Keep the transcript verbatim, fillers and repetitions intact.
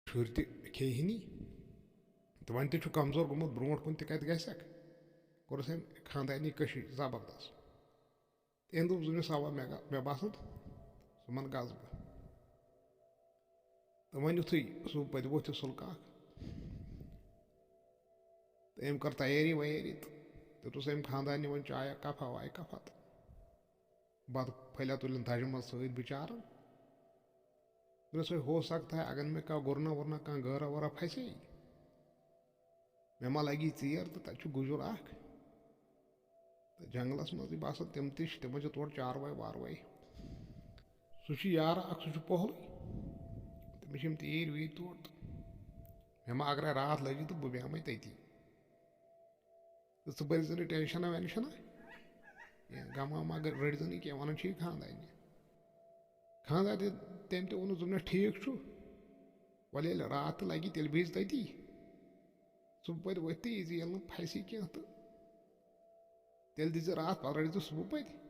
شُرۍ تہِ کھیٚیہِ ہنی۔ تہٕ وۄنۍ تہِ چھُ کمزور گوٚمُت، برونٛٹھ کُن تہِ کتہِ گژھکھ؟ کوٚرُس أمۍ خانٛدارنہِ کٔشِش زبردست۔ تٔمۍ دوٚپ، "زٕ مےٚ سوا مےٚ گا-، مےٚ باسان، ژٕ من گژھ بہٕ۔" تہٕ وۄنۍ یُتھُے سُہ پتہٕ ووٚتھ یہِ سُلہٕ کاک، تہٕ أمۍ کٔر تیٲری ویٲری تہٕ دیُتُس أمۍ خانٛدارنہِ وۄنۍ چایہ کپھا وایہِ کپھا تہٕ بتہٕ پھٔلۍ تُلِن دَجہِ منٛز سۭتۍ بِچارن۔ دوٚپنَس، "وۄنۍ ہو سکتا ہے، اگر مےٚ کانٛہہ گُرنا وُرنا، کانٛہہ گٲرا وٲرا پھسے، مےٚ ما لگی ژیر تہٕ تَتہِ چھُ گُجُر اکھ تہٕ جنگلس منٛزٕے باسان، تِم تہِ چھِ، تِمن چھِ تورٕ چاروٲے واروٲے۔ سُہ چھُ یارٕ اکھ، سُہ چھُ پۄہلٕے، تٔمِس چھِ یِم تیٖرۍ ویٖرۍ تورٕ تہٕ مےٚ ما اگرے راتھ لگہِ تہٕ بہٕ بیٚہمے تٔتی۔ تہٕ ژٕ بٔرۍ زِ نہٕ ٹینشنا وینشنا کینٛہہ، غم وم ما رٔٹۍ زِ نہٕ کینٛہہ، وَنان چھِ یہِ خانٛدارنہِ۔" خانٛدارنہِ تہِ، تٔمۍ تہِ ووٚنُس، دوٚپنَس، "ٹھیٖک چھُ، وَلہٕ ییٚلہِ راتھ تہِ لَگہِ تیٚلہِ بِہِزِ تٔتی، صُبحٲے ؤتھۍ تہٕ یہِ زِ ییٚلہِ نہٕ پھَسہِ کینٛہہ تہٕ تیٚلہِ دِزِ راتھ، پَتہٕ رٔٹۍ زِ صُبحٲے۔"